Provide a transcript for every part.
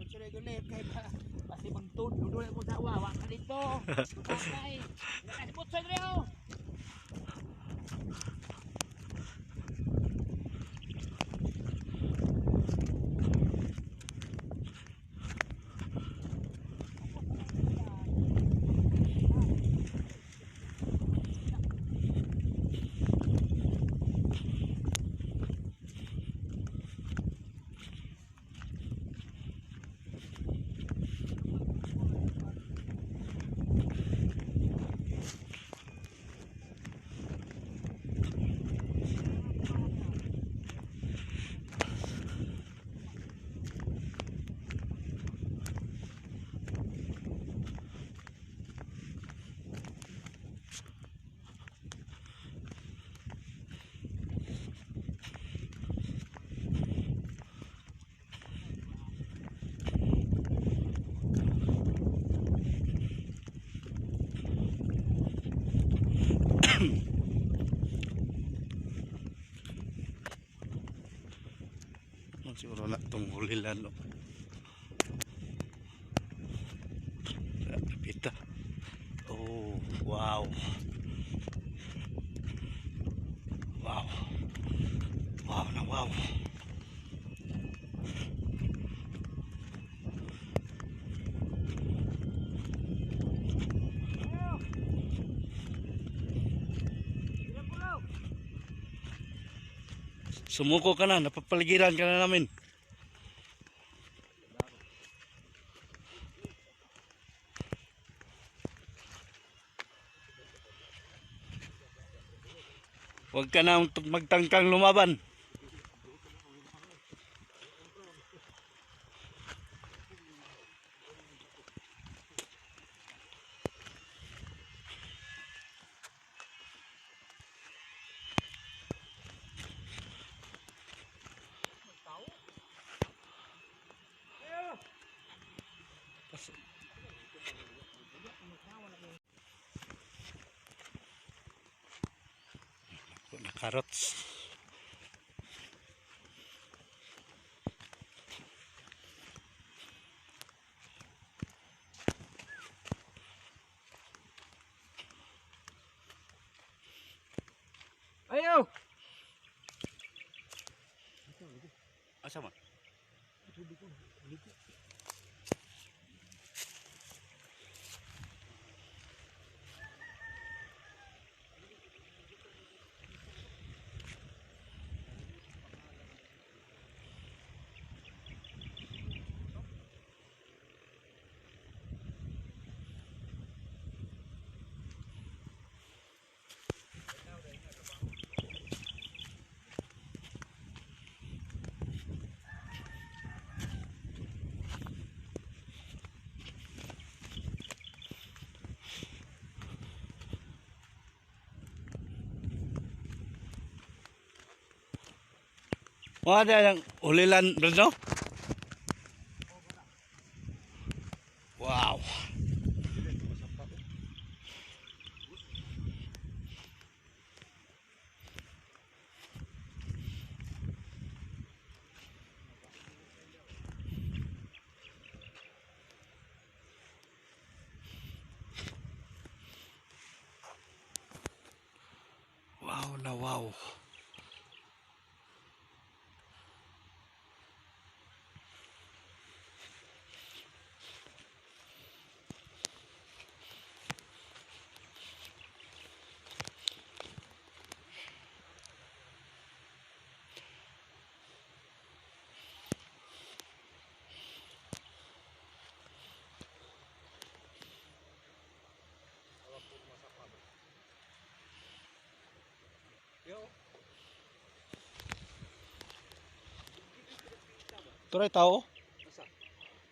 Picture ko left kay ba. Pasi magtud, dudol mo sawa, wa ka dito. Tutay. Wala si Butsoy dre oh. Siguro na itong hulilan, no? Napita. Oh, wow. Wow. Wow na wow. Sumuko ka na, napapaligiran ka na namin. Huwag ka na magtangkang lumaban. Na carrots. Ayo. Asa man? Wala yung ulilan, Bruno? Wow. Wow na wow. Turay tao?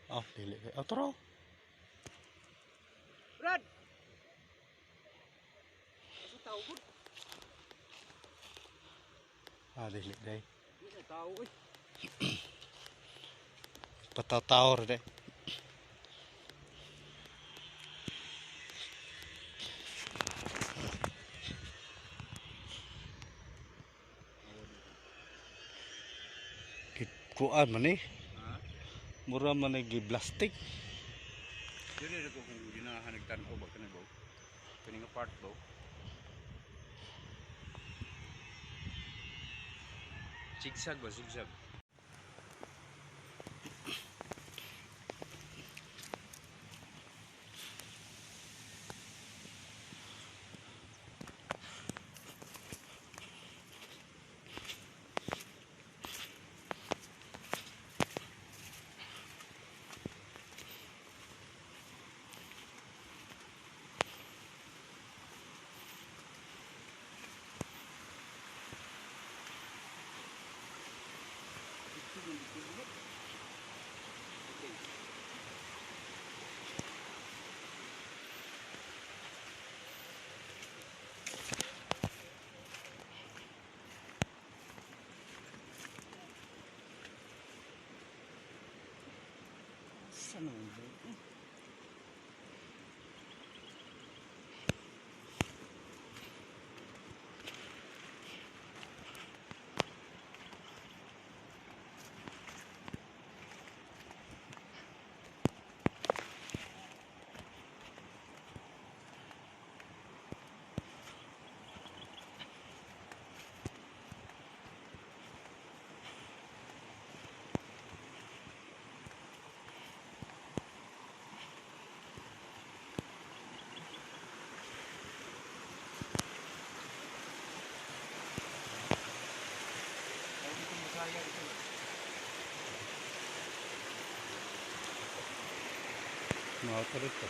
Oh, dili kay. Oh, turo. Brad. Asa tao gud? Ah, dili day. Di na tao oy. Patataw day. Kuan man eh. Ha? Mura man nag-plastic. Dili ra ko kung ginahan nagtan-aw ba kani ba. Kani nga part ba. Zigzag ba, zigzag. Saan ang bro? Mga karito.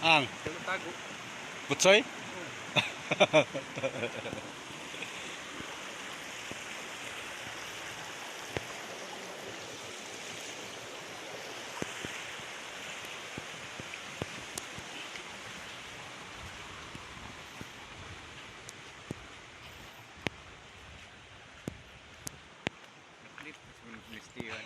Ang Tago. Butsoy? Clip. Mistiwan.